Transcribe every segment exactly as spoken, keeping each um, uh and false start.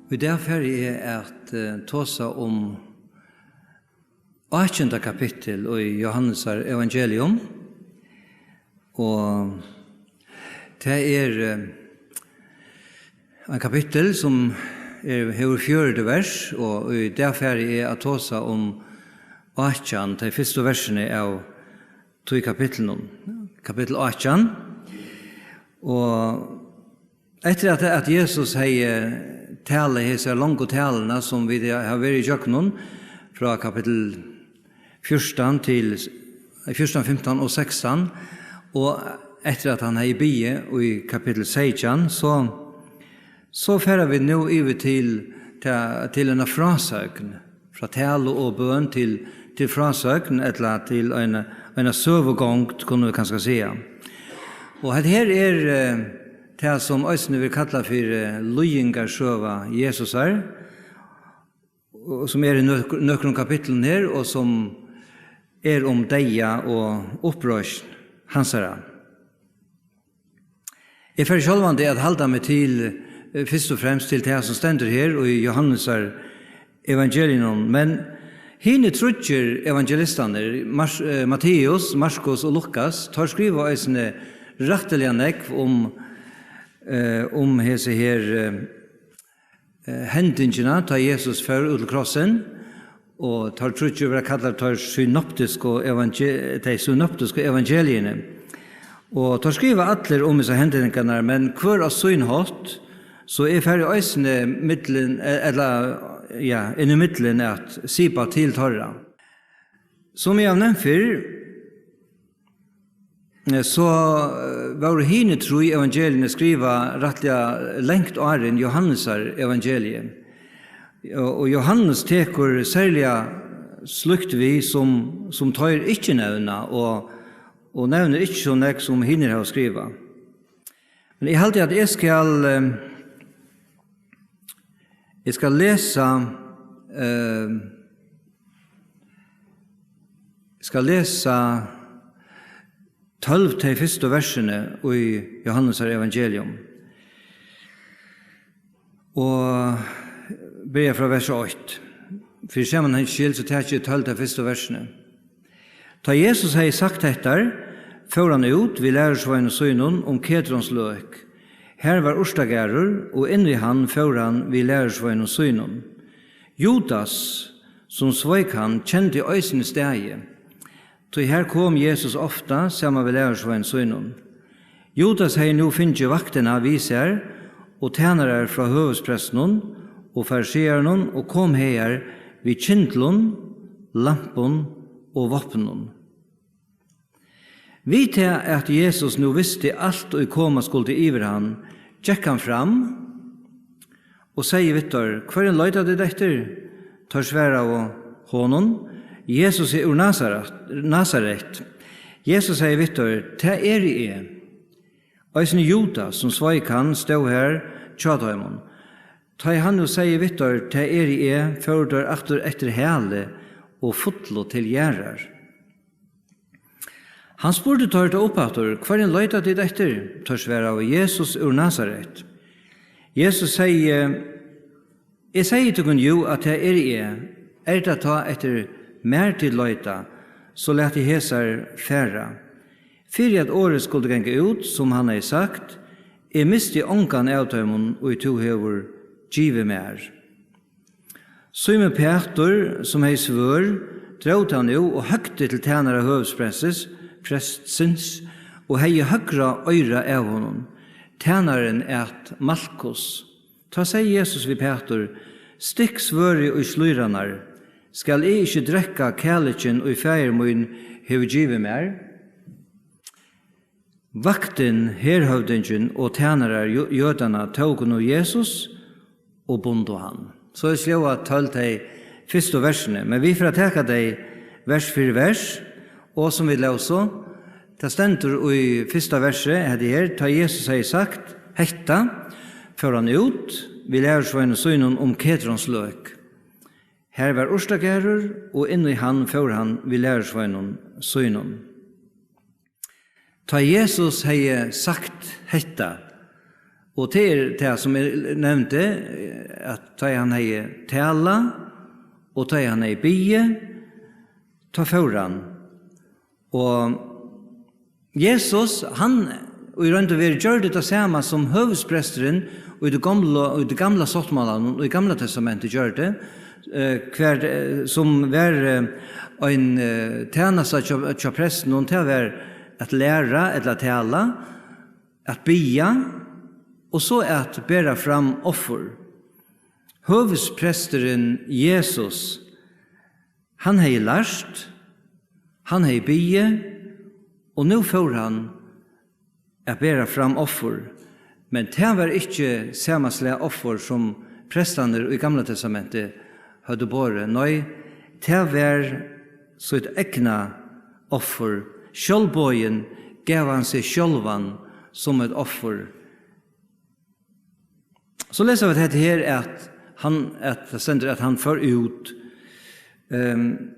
Í dag fari eg at, eh, tosa um átjanda kapittul í Jóhannesar evangelium, og tað er, eh, ein kapittul sum er, hevur fjøruti vers, og í dag fari eg at tosa um átjan, tey fyrstu versini av tí kapitlinum, kapittul átjan. Og eftir at, at Jesus hevði talað hesa longu taluna, sum vit hava verið ígjøgnum, frá kapittul fjúrtan til, fjúrtan, fimtan og sekstan, og eftir at hann hevði biðið í kapittul seytjan, so, so fara vit nú yvir til, ta-, til eina frásøgn, frá talu og bøn til, til frásøgn, ella til eina, eina søgugongd, kunnu vit kanska siga. Og hetta her er, eh, tað, sum eisini verður kallað fyri, eh, líðingarsøga Jesusar, og sum er í nøk-, nøkrum kapitlum her, og sum er um deyða og uppreisn hansara. Eg fari sjálvandi at halda meg til, eh, fyrst og fremst til tað, sum stendur her í Jóhannesar evangelium, men hinir tríggir evangelistarnir, Mars-, eh, Matteus, Markus og Lukas, teir skriva eisini rættiliga nógv um, eh, um hesi her, eh, eh, hendingina, tá Jesus fór út til krossin, og teir tríggir verða kallaðir teir synoptisku evange-, tey synoptisku evangeliini. Og teir skriva allir um hesar hendingarnar, men hvør á sín hátt, so eg fari eisini millum, eh, ella, ja, inn í millum at sipa til teirra. Sum eg havi nevnt fyrr, eh, so, eh, vóru hini trý evangeliini skrivað rættiliga langt áðrenn Jóhannesar evangeliið. Og, og Jóhannes tekur serliga slíkt við, sum, sum teir ikki nevna, og, og nevnir ikki so nógv, sum hinir hava skrivað. Men eg haldi, at eg skal, eh, eg skal lesa, eh, eg skal lesa tólv tey fyrstu versini í Jóhannesar evangelium. Og byrja frá vers eitt. Fyri samanhangin skyld, so taki eg tólv tey fyrstu versini. Tá Jesus hevði sagt hetta, fór hann út við lærisveinum sínum um Kedrons løk. Har var urtagarður, og inn í hann fór hann við lærisveinum sínum. Judas, sum sveik hann, kendi eisini staðið, tí har kom Jesus ofta saman við lærisveinum sínum. Judas hevði nú fingið vaktina við sær og tænarar frá høvuðsprestunum og farisearunum og kom hagar við kyndlum, lampum og vápnum. Við tað, at Jesus nú visti alt, ið koma skuldi yvir hann, gekk hann fram og segði við teir: Hvørjum leita tit eftir? Teir svaraðu honum: Jesusi úr Nasaret, Nasaret. Jesus segði við teir: Tað eri eg. Eisini Judas, sum sveik hann, stóð har hjá teimum. Tá ið hann nú segði við teir: Tað eri eg, fóru teir aftur eftir hæli og fullu til jarðar. Hann spurdi teir tá uppaftur: Hvørjum leita tit eftir? Teir svaraðu: Jesus úr Nasaret. Jesus segði: Eg segði tykkum jú, at tað eri eg. Er tað tá eftir mær, tit leita, so latið hesar fara. Fyri at orðið skuldi ganga út, sum hann hevði sagt: Eg misti ongan av teimum, ið tú hevur givið mær. Símun Pætur, sum hevði svørð, dró tað nú og høgdi til tænara høvuðsprestsins, prestsins, og hevði høgra oyra av honum. Tænarin æt Malkus. Tá segði Jesus við Pætur: Stikk svørðið í slíðrarnar. Skal eg ikki drekka kalikin, ið faðir mín hevur givið mær? Vaktin, herhøvdingin og tænarar Jø-, Jødanna tóku nú Jesus og bundu hann. So er sljóðað tólv tey fyrstu versini, men vit fara at taka tey vers fyri vers, og sum vit lósu, tað stendur í fyrsta versi, hetta her: Tá Jesus hevði sagt hetta, fór hann út við lærisveinum sínum um Kedrons løk. Har var urtagarður, og inn í hann fór hann við lærisveinum sínum. Tá Jesus hevði sagt hetta, Og tað er tað, sum eg nevndi, at tá hann hevði talað, og tá hann hevði biðið, tá fór hann. Og Jesus, hann, og í roynd og veru gjørdi tað sama sum høvuðspresturin í tí gamla, í tí gamla sáttmálanum, í Gamla Testamenti gjørdi, eh, hvar, eh, sum var, eh, ein, eh, tænasta hjá, hjá prestinum, tað var at læra ella at tala, at biðja, og so at bera fram offur. Høvuðspresturin Jesus, hann hevði lært, hann hevði biðið, og nú fór hann at bera fram offur. Men tað var ikki sama slag offur, sum prestarnir í Gamla Testamenti høvdu borið. Nei, tað var sítt egna offur. Sjálvboðin gav hann seg sjálvan sum eitt offur. So lesa vit hetta her, at hann, at tað stendur, at hann fór út. Ehm,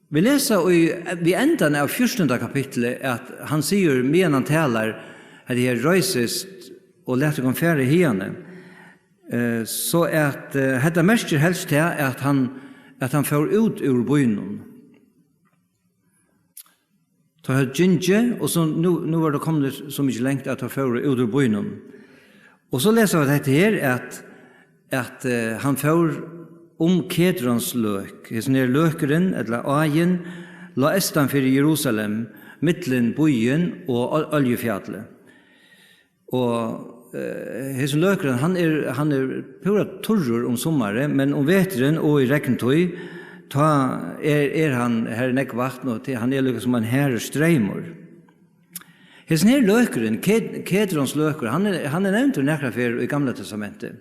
vit lesa í, við endan av fjúrtanda kapitli, at hann sigur, meðan hann talar, at her reisist og lat okkum fara hiðani. Eh, so at, eh, hetta merkir helst tað, at hann, at hann fór út úr býnum. Tá høvdu gingið, og so nú, nú var tað komið so mikið langt, at teir fóru út úr býnum. Og so lesa vit hetta her, at, at, eh, hann fór um Kedrons løk. Hesin her løkurin, ella áin, lá eystan fyri Jerusalem, millum býin og Ol-, Oljufjallið. Og, eh, hesin løkurin, hann er, hann er púra turrur um summarið, men um veturin og í regntíð, tá er, er hann, her er nógv vatn, og til, hann er líka sum ein harður streymur. Hesin her løkurin, Ked-, Kedrons løkur, hann er, hann er nevndur nakrar ferðir í Gamla Testamenti.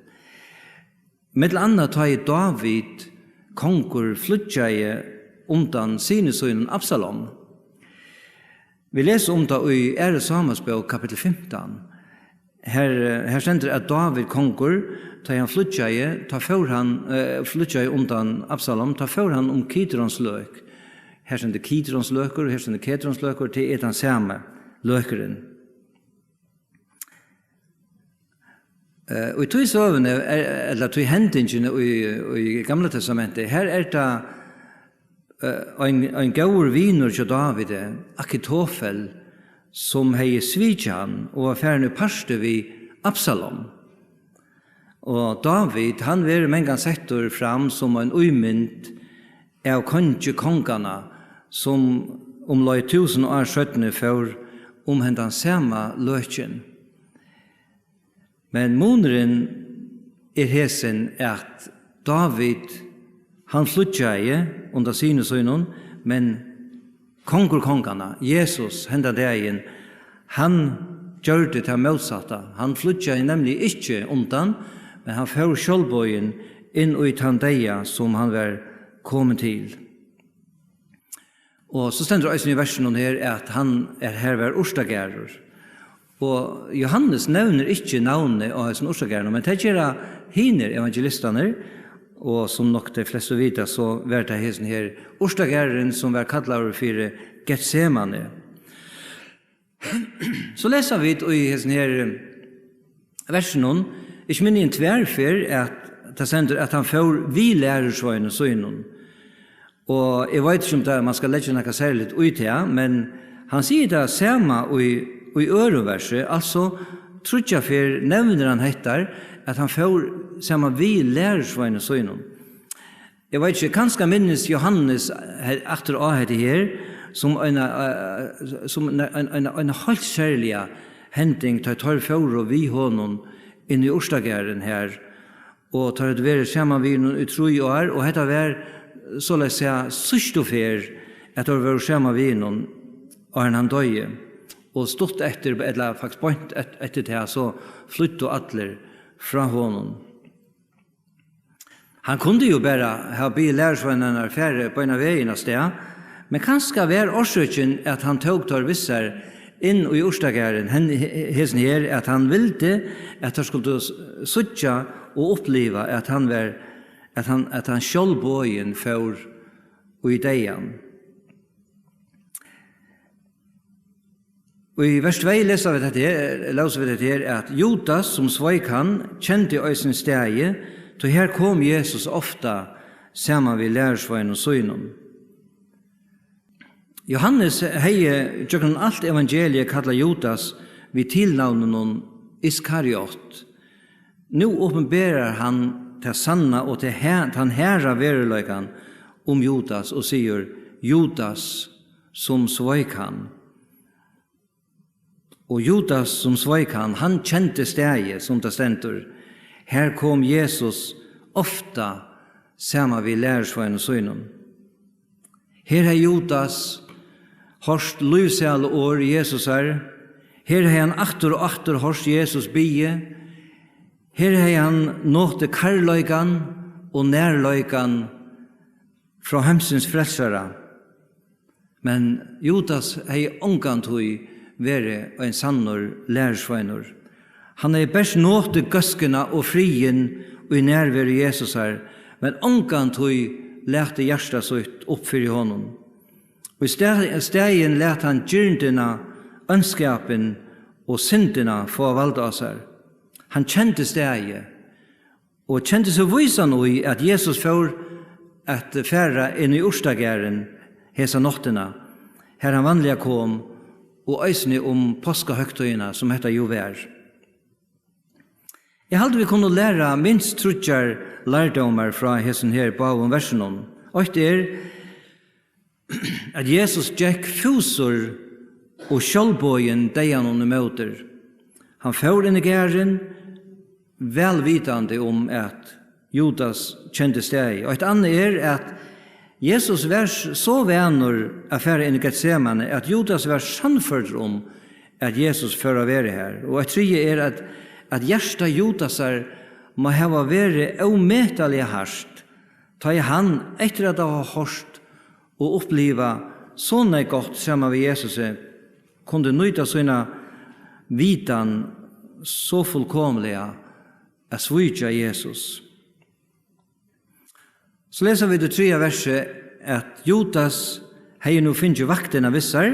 Millum annað tá ið Dávid, kongur, flýggjaði undan syni sínum Absalom. Vit lesa um tað í Aðru Sámuelsbók, kapittul fimtan. Her, eh, her stendur, at Dávid, kongur, tá ið hann flýggjaði, tá fór hann, eh, flýggjaði undan Absalom, tá fór hann um Kidrons løk. Her stendur Kidrons løkur, og her stendur Kedrons løkur, tað er tann sami løkurin. Eh, í tí søguni, er, ella tí hendingini í, í Gamla Testamenti, her er tað, eh, ein, ein góður vinur hjá Dávidi, Akitofel, sum hevði svikið hann og var farin í parti við Absalom. Og Dávid, hann verður mangan settur fram sum ein ímynd av kongi konganna, sum umleið túsund ár seinni fór um hendan sama løkin. Men munurin er hesin, at Dávid, hann flýggjaði undan syni sínum, men kongur konganna, Jesus, henda dagin, hann gjørdi tað mótsatta. Hann flýggjaði nemliga ikki undan, men hann fór sjálvboðin inn í tann deyða, sum hann var komin til. Og so stendur eisini í versinum her, at hann, at her var urtagarður. Og Jóhannes nevnir ikki navnið á hesum urtagarðinum, men tað gera hinir evangelistarnir, og sum nokk tey flestu vita, so var tað hesin her urtagarðurin, sum var kallaður fyri Getsemane. So lesa vit í hesum her, eh, versinum, ikki minni enn tvær ferð, at tað stendur, at hann fór við lærisveinum sínum. Og eg veit ikki, um tað, man skal leggja nakað serligt í tað, men hann sigur tað sama í, í øðrum versi, altso tríggjar ferð nevnir hann hetta, at hann fór saman við lærisveinum sínum. Eg veit ikki, kanska minnist Jóhannes he-, aftur á hetta her, sum eina, eh, sum eina, ein, ein, ein heilt serliga hending, tá teir fóru við honum inn í urtagarðin her, og teir høvdu verið saman við honum í trý ár, og hetta var soleiðis at síðstu ferð, at teir vóru saman við honum, áðrenn hann doyði, og stutt eftir, ella faktiskt beint et-, eftir tað, so flýddu allir frá honum. Hann kundi jú bara hava biðið lærisveinarnar farið beinan vegin av stað, men kanska var orsøkin, at hann tók teir við sær inn í urtagarðin, hen-, he-, hesin her, at hann vildi, at teir skuldu s-, síggja og uppliva, at hann var, at hann, at hann sjálvboðin fór í deyðan. Og í vers tvey lesa vit hetta her, lósu vit hetta her, at Judas, sum sveik hann, kendi eisini staðið, tí her kom Jesus ofta saman við lærisveinum sínum. Jóhannes hevði gjøgnum alt evangeliið kallað Judas við tilnavninum Iskariot. Nú opinberar hann tað sanna og tað ha-, tann harða veruleikan um Judas og sigur: Judas, sum sveik hann. Og Judas, sum sveik hann, hann kendi staðið, sum tað stendur: Her kom Jesus ofta saman við lærisveinum sínum. Her hevði Judas hoyrt lívsælu orð Jesusar. Her hevði hann aftur og aftur hoyrt Jesus biðið. Her hevði hann notið kærleikan og nærleikan frá heimsins frelsara. Men Judas hevði ongantíð verið ein sannur lærisveinur. Hann hevði bert notið góðskuna og friðin í nærveru Jesusar, men ongantíð latið hjarta sítt upp fyri honum. Og í stað-, staðin lat hann girndina, óndskapin og syndina fáa vald á sær. Hann kendi staðið og kendi seg vísan í, at Jesus fór at fara inn í urtagarðin hesa náttina, har hann vanliga kom, og eisini um páskahøgtíðina, sum hetta jú var. Eg haldi, vit kunnu læra minst tríggjar lærdómar frá hesum her báðum versunum. Eitt er, at Jesus gekk fúsur og sjálvboðin deyðanum ímóti. Hann fór inn í garðin, væl vitandi um, at Judas kendi staðið. Og eitt annað er, at Jesus var s-, so vanur at fara inn í Getsemane, at Judas var sannførdur um, at Jesus fór at vera har. Og eitt triðja er, at, at hjarta Judasar má hava verið ómetaliga hart, tá ið hann, eftir at hava hoyrt og uppliva so nógv gott saman við Jesusi, kundi nýta sína vitan so fullkomiliga at svíkja Jesus. So lesa vit í triðja versi, at Judas hevði nú fingið vaktina við sær,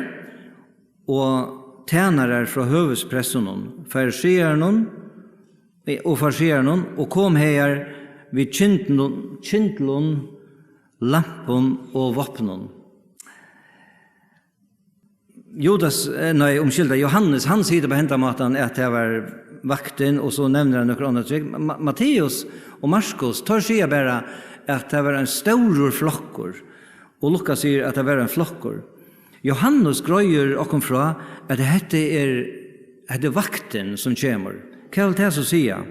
og tænarar frá høvuðspressunum, farisearunum, og farisearunum, og kom hagar við kyndlum, kyndlum, lampum og vápnum. Judas, eh, nei, umskylda, Jóhannes, hann sigur tað á henda mátan, at tað var vaktin, og so nevnir hann nøkur onnur trúgv. Ma-, Matteus og Markus, teir siga bara, at tað var ein stórur flokkur, og Lukas sigur, at tað var ein flokkur. Jóhannes greiðir okkum frá, at hetta er, hetta er vaktin, sum kemur. Hvat vil tað so siga?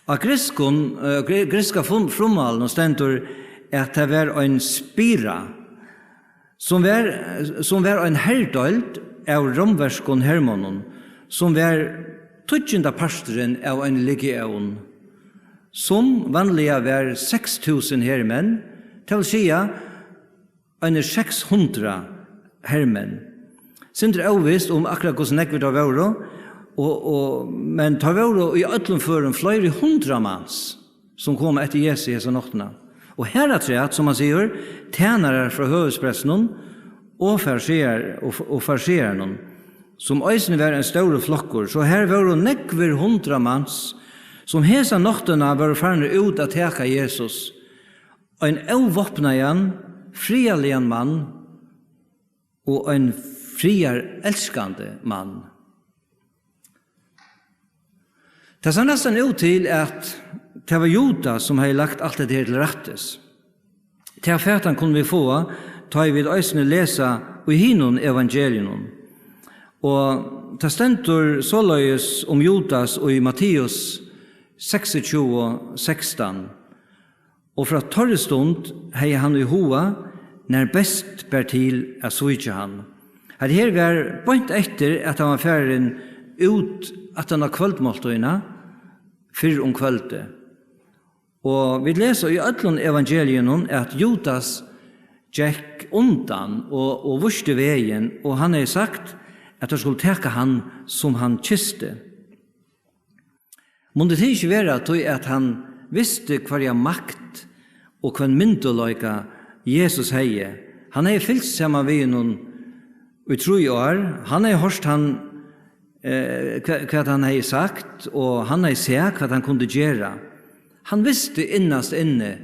Á grikskum, eh, gri-, grikska frum-, frummálinum stendur, at tað var ein spira, sum var, sum var ein herdeild av rómverskum hermonnum, sum var tíggjunda parturin av ein legión, sum vanliga var seks túsund hermenn, tað vil siga, einir seks hundrað hermenn. Sindur óvist um akkurát hvussu nógvir teir vóru, og, og, men teir vóru í øllum førum fleiri hundrað mans, sum komu eftir Jesusi hesa náttina. Og harafturat, sum hann sigur, tænarar frá høvuðspressunum og farisear-, og, og farisearunum, sum eisini var ein stórur flokkur. So har vóru nógvir hundrað mans, sum hesa náttina vóru farnir út at taka Jesus. Ein óvápnaðan, friðarligan mann og ein friðarelskandi mann. Tað sær næstan út til, at tað var Judas, sum hevði lagt alt hetta her til rættis. Ta fatan kunnu vit fáa, tá ið vit eisini lesa í hinum evangeliunum. Og tað stendur soleiðis um Judas í Matteus seksogtjúgu sekstan. Og frá teirri stund hevði hann í huga, nær best bar til, at svíkja hann. Hetta her var beint eftir, at hann var farin út aftan á kvøldmáltíðina fyrr um kvøldið. Og vit lesa í øllum evangeliunum, at Judas gekk undan og, og vísti vegin, og hann hevði sagt, at teir skuldu taka hann, sum hann kysti. Mundi tað ikki vera tí, at hann visti, hvørja makt og hvønn myndugleika Jesus hevði? Hann hevði fylgst saman við honum í trý ár. Hann hevði hoyrt hann, eh, hva-, hvat hann hevði sagt, og hann hevði sæð, hvat hann kundi gera. Hann visti innast inni,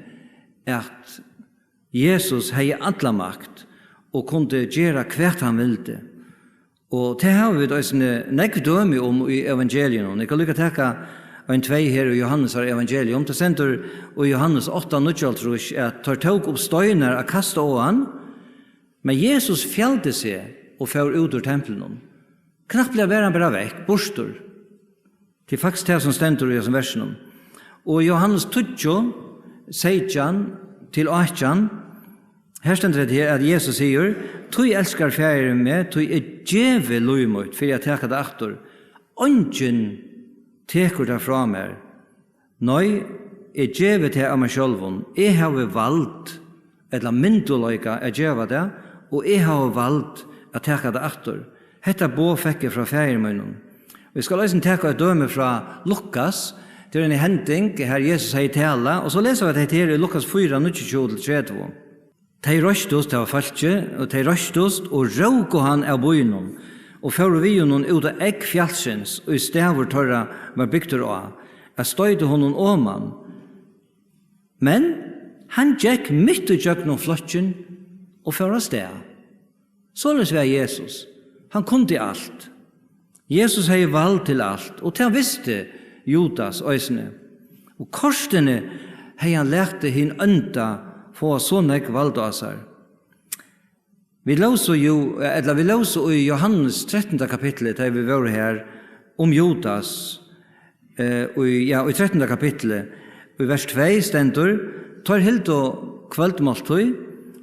at Jesus hevði alla makt og kundi gera, hvat hann vildi. Og tað hava vit eisini nógv dømi um í evangeliunum. Eg kann líka taka ein tvey her í Johannesar evangelium. Tað stendur í Johannes átta níggjuoghálvtrýss, at teir tóku upp steinar at kasta á hann, men Jesus fjaldi seg og fór út úr templinum. Knappliga var hann bara vekk, burtur. Tað er faktiskt tað, sum stendur í hesum versinum. Og í Johannes tíggju, seytjan til átjan, her stendur hetta her, at Jesus sigur: "Tí elskar Faðirin meg, tí eg gevi lív mítt fyri at taka tað aftur. Eingin tekur tað frá mær. Nei, eg gevi tað av mær sjálvum. Eg havi vald, ella myndugleika, at geva tað, og eg havi vald at taka tað aftur. Hetta boð fekk eg frá Faðir mínum." Og eg skal eisini taka eitt dømi frá Lukas. Tað er ein hending, har Jesus hevði talað, og so lesa vit hetta her í Lukas fýra, níggjuogtjúgu til tretivu. Tey reistust, tað var fólkið, og tey reistust og róku hann av býnum, og fóru við honum út á egg fjallsins, ið staður teirra var bygdur á, at stoyta honum oman. Men hann gekk mitt ígjøgnum flokkin og fór avstað. Soleiðis var Jesus. Hann kundi alt. Jesus hevði vald til alt, og tað visti Judas eisini. Og kortini hevði hann latið hin ónda fáa so nógv vald á sær. Vit lósu jú, ella vit lósu í Johannes trettanda kapitli, tá vit vóru her, um Judas, eh, í, ja, í trettanda kapitli, í vers tvey stendur: "Teir hildu kvøldmáltíð,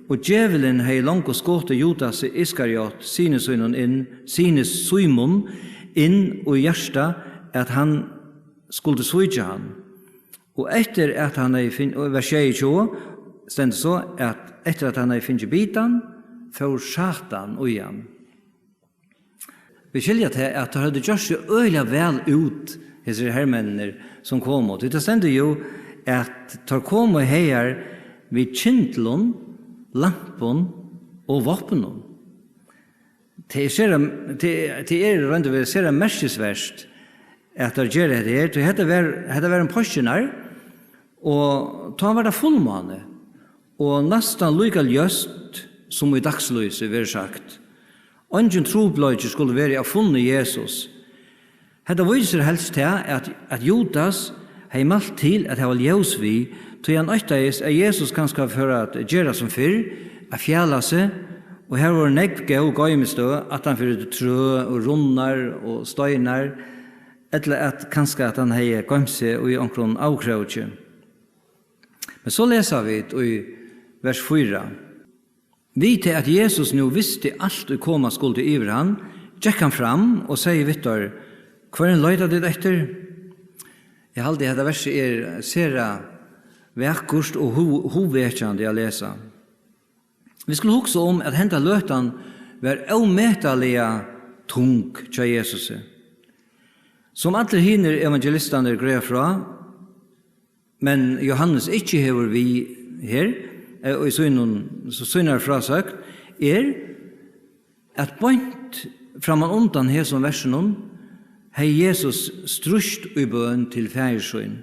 og djevulin hevði longu skotið Judasi Iskariot, syni sínum, inn, syni Símun, inn í hjarta, at hann skuldi svíkja hann. Og eftir at hann hevði finn-", og vers sjeyogtjúgu stendur so, at eftir at hann hevði fingið bitan, fór Satan í hann. Vit skilja tað, at teir høvdu gjørt seg øgiliga væl út, hesir hermenninir, sum komu. Tí tað stendur jú, at teir komu hagar við kyndlum, lampum og vápnum. Tað er sera, tað, tað er í roynd og veru sera merkisvert, at teir gera hetta her, tí hetta var, hetta var um páskirnar, og tá var tað fullmáni, og næstan líka ljóst sum í dagslýsi, verður sagt. Eingin trupulleiki skuldi verið at funnið Jesus. Hetta vísir helst tað, at, at Judas hevði mælt til at hava ljós við, tí hann óttaðist, at Jesus kanska fór at gera sum fyrr, at fjala seg, og har vóru nógv góð goymistøð, aftan fyri trø og runnar og steinar, ella at kanska at hann hevði goymt seg í onkrum avkróki. Men so lesa vit í vers fýra: "Við tað, at Jesus nú visti alt, ið koma skuldi yvir hann, gekk hann fram og segði við teir: Hvørjum leita tit eftir?" Eg haldi, at hetta versið er sera vakurt og hu-, hugvekjandi at lesa. Vit skulu hugsa um, at henda løtan var ómetaliga tung hjá Jesusi. Sum allir hinir evangelistarnir greiða frá, men Johannes ikki hevur við her, eh, í sínum, sínari frásøgn, er, at beint framman undan hesum versunum hevði Jesus strítt í bøn til Faðir sín.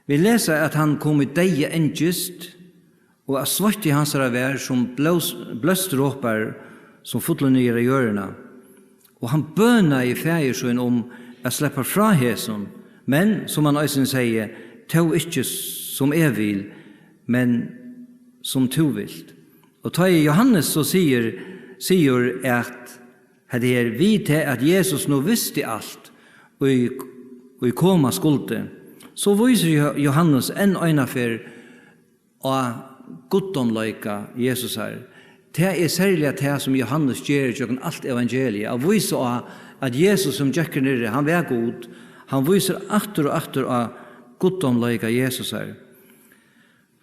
Vit lesa, at hann kom í deyða angist, og at sveitti hansara var sum blóðs-, blóðsdropar, sum fullu niður á jørðina. Og hann bønaði Faðir sín um at sleppa frá hesum, men, sum hann eisini segði: Tó ikki sum eg vil, men sum tú vilt. Og tá ið Johannes so sigur, sigur, at hetta her, við tað, at Jesus nú visti alt, ið, ið koma skuldi, so vísir Jo-, Johannes enn eina ferð á guddómleika Jesusar. Tað er serliga tað, sum Johannes ger gjøgnum alt evangeliið, at vísa á, at Jesus, sum gekk her niðri, hann var Gud. Hann vísir aftur og aftur á guddómleika Jesusar.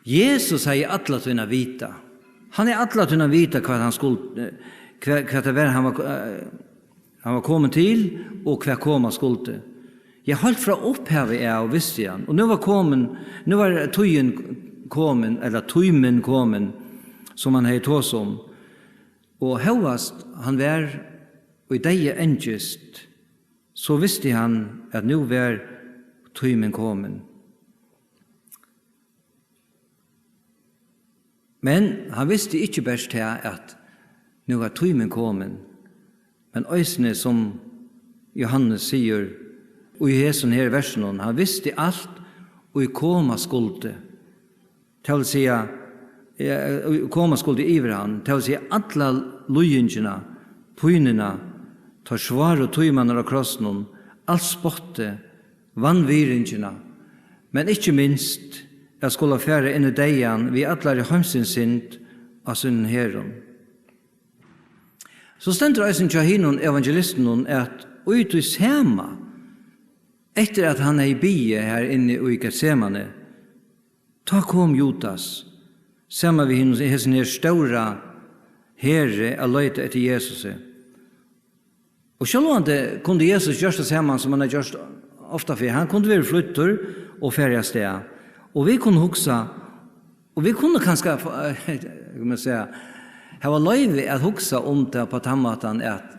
Jesus hevði alla tíðina vitað. Hann hevði alla tíðina vitað, hvat hann skuldi, eh, hvat, hvat tað var, hann var, eh, hann var komin til, og hvat koma skuldi. Ja, heilt frá upphavi av visti hann. Og nú var komin, nú var tíðin komin, ella tímin komin, sum hann hevði tosað um. Og hóast hann var í deyða angist, so visti hann, at nú var tímin komin. Men hann visti ikki bert tað, at nú var tímin komin, men eisini, sum Jóhannes sigur í hesum her versunum, hann visti alt, ið koma skuldi. Tað vil siga, eh, koma skuldi yvir hann, tað vil siga, alla líðingina, pínuna, teir sváru tímarnar á krossinum, alt spottið, vanviringina, men ikki minst at skula fara inn í deyðan við allari heimsins synd á sínum herðum. So stendur eisini hjá hinum evangelistunum, at í tí sama, eftir at hann hevði biðið har inni í Getsemane, tá kom Judas, saman við hinum, hesin her stóra heri, at leita eftir Jesusi. Og sjálvandi kundi Jesus gjørt tað sama sum hann hevði gjørt ofta fyrr. Hann kundi verið flýddur og farið av stað. Og vit kunnu hugsa, og vit kunnu kanska, kann man siga, hava loyvi at hugsa um tað á tann mátan, at,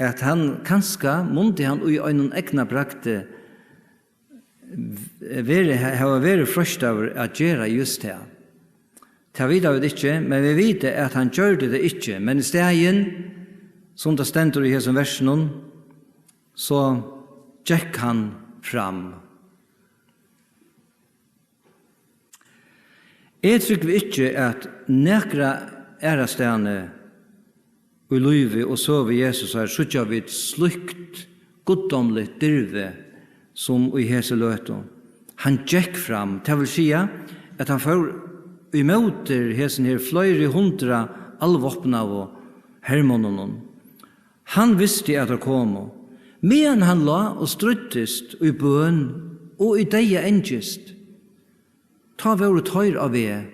at hann kanska mundi hann í einum eygnabragdi verið, hava verið freistaður at gera júst tað. Tað vita vit ikki, men vit vita, at hann gjørdi tað ikki. Men í staðin, sum tað stendur í hesum versinum, so gekk hann fram. Eg trúgvi ikki, at nakra aðrastaðni í lívi og søgu Jesusar síggja vit slíkt guddómligt dirvi sum í hesi løtu. Hann gekk fram, tað vil siga, at hann fór ímóti hesum her fleiri hundrað alvápnaðu hermonnunum. Hann visti, at teir komu. Meðan hann lá og stríddist í bøn og í deyða angist, tá vóru teir á veg.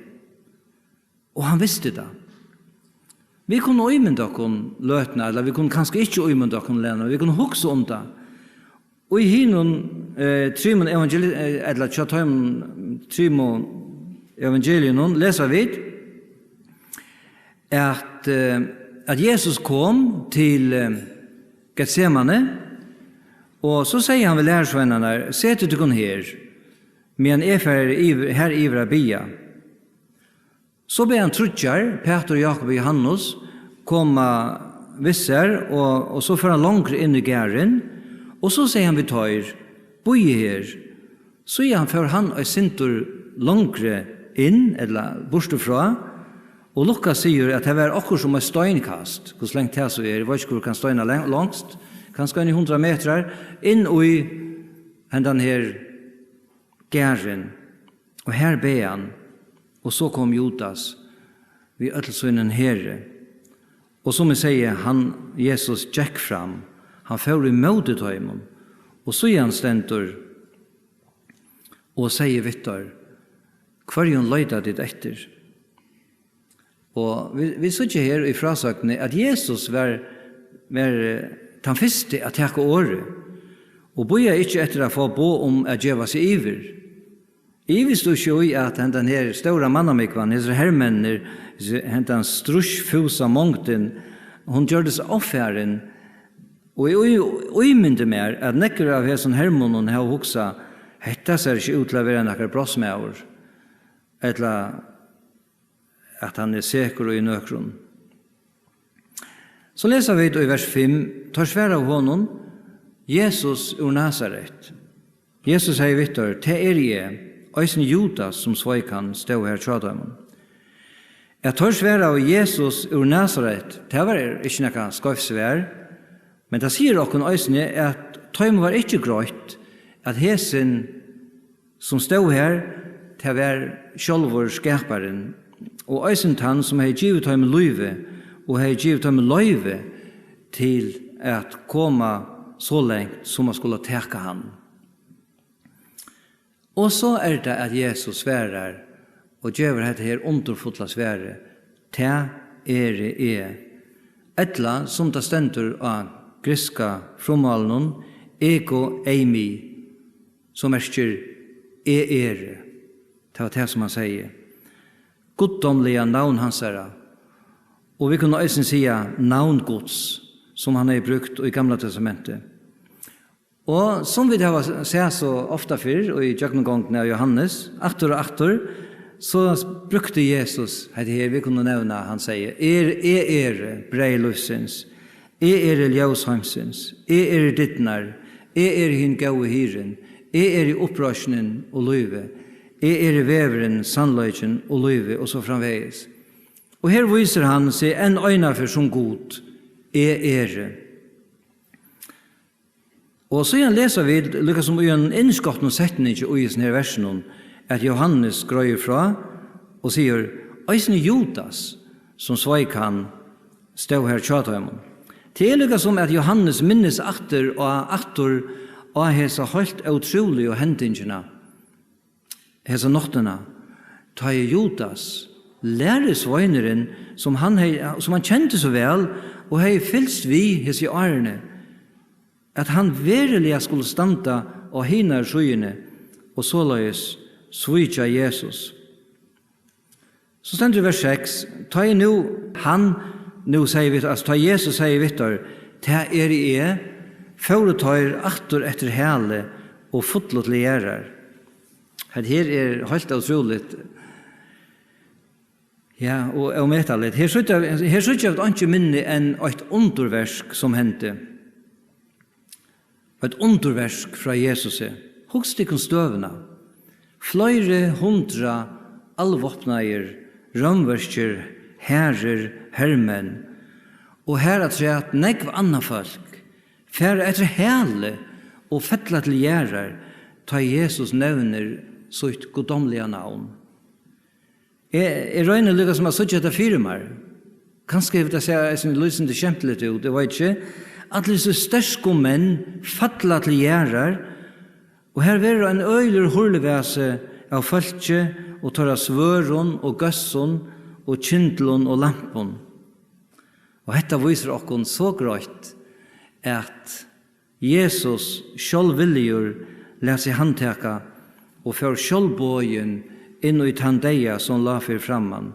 Og hann visti tað. Vit kunnu ímynda okkum løtuna, ella vit kunnu kanska ikki ímynda okkum løtuna, vit kunnu hugsa um tað. Og í hinum, eh, trimum evangeli-, eh, ella hjá teimum trimum evangeliunum lesa vit, at, eh, at Jesus kom til, eh, Getsemane, og so segði hann við lærisveinarnar: "Setið tykkum her, meðan eg fari yvir, har yvir at biðja." So bað hann tríggjar, Pætur, Jákup og Jóhannes, koma við sær, og, og so fór hann longri inn í garðin, og so segði hann við teir: "Bíðið her." Síðan fór hann eitt sindur longri inn, ella burtur frá, og Lukas sigur, at tað var okkurt sum eitt steinkast, hvussu langt tað so er, eg veit ikki, hvussu kann steinar lang-, longst, kanska eini hundrað metrar, inn í hendan her garðin, og har bað hann, og so kom Judas við øll sínum heri. Og sum eg segði, hann, Jesus, gekk fram, hann fór ímóti teimum, og síðan stendur, og segði við teir: "Hvørjum leita tit eftir?" Og vit, vit síggja her í frásøgnini, at Jesus var, var, eh, tann fyrsti at taka orðið, og bíðaði ikki eftir at fáa boð um at geva seg yvir. Eg ivist ikki í, at hendan her stóra mannamúgvan, hesir hermenninir, hesi, hendan stríðsfúsa mongdin, hon gjørdist ovfarin, og eg í-, ímyndi mær, at nógvir av hesum hermonnum hava hugsað: "Hetta sær ikki út til at vera nakar brotsmaður, ella at hann er sekur í nøkrum." So lesa vit í vers fimm: "Teir svaraðu honum: 'Jesus úr Nasaret.'" Jesus segði við teir: "Tað eri eg. Eisini Judas, sum sveik hann, stóð har hjá teimum." At teir svaraðu: "Jesus úr Nasaret," tað var ikki nakað skeivt svar, men tað sigur okkum eisini, at teimum var ikki greitt, at hesin sum stóð har, tað var sjálvur Skaparin, og eisini tann, sum hevði givið teimum lívið og hevði givið teimum loyvi til at koma so langt sum at skula taka hann. Og so er tað, at Jesus svarar og gevur hetta her undurfulla svarið: "Tað eri eg." Ella, sum tað stendur á grikska frummálinum, ego eimi, sum merkir: "Eg eri." Tað var tað, sum hann segði. Guddómliga navn hansara, Og vit kunnu eisini siga navn Guds, sum hann hevði brúkt í Gamla Testamenti. Og sum vit hava sæð so ofta fyrr í gjøgnumgongdini av Jóhannes, aftur og aftur, so brúkti Jesus hetta her, vit kunnu nevna, hann segði: "Er, eg eri breyð lívsins, eg eri ljós heimsins, eg eri dyrnar, eg eri hin góði hirðin, eg eri uppreisnin og lívið, eg eri vegurin, sannleikin og lívið," og so framvegis. Og her vísir hann seg enn einaferð sum Gud: "Eg eri." Og síðan lesa vit, líka sum í einum innskotnum setningi í hesum her versunum, at Jóhannes greiðir frá og sigur: "Eisini Judas, sum sveik hann, stóð har hjá teimum." Tað er líka sum, at Jóhannes minnist aftur á, aftur á hesa heilt ótrúligu hendingina, hesa náttina, tá ið Judas, lærisveinurin, sum hann hevði, sum hann kendi so væl og hevði fylgst við hesi árini, at hann veruliga skuldi standa á hinari síðuni og soleiðis svíkja Jesus. So stendur í vers seks: "Tá ið nú hann, nú segði við, altso, tá Jesus segði við teir: 'Tað eri eg,' fóru teir aftur eftir hæli og fullu til jarðar." Hetta her er heilt ótrúligt. Ja, og ómetaligt. Her síggja, her síggja vit einki minni enn eitt undurverk, sum hendi. Eitt undurverk frá Jesusi. Hugsið tykkum støðuna. Fleiri hundrað alvápnaðir, rómverskir herir, hermenn, og har afturat nógv annað fólk, fara eftir hæli og fella til jarðar, tá Jesus nevnir sítt guddómliga navn. Eg, eg royni líka sum at síggja hetta fyri mær. Kanska hevur tað sæð eisini lýsandi skemtiligt út, eg veit ikki. Allir hesir sterku menn falla til jarðar, og har verður ein øgiligur hurlivasi av fólki og teirra svørðum og góssum og kyndlum og lampum. Og hetta vísir okkum so greitt, at Jesus sjálvvilligur læt seg handtaka og fór sjálvboðin inn í tann deyða, sum lá fyri framman.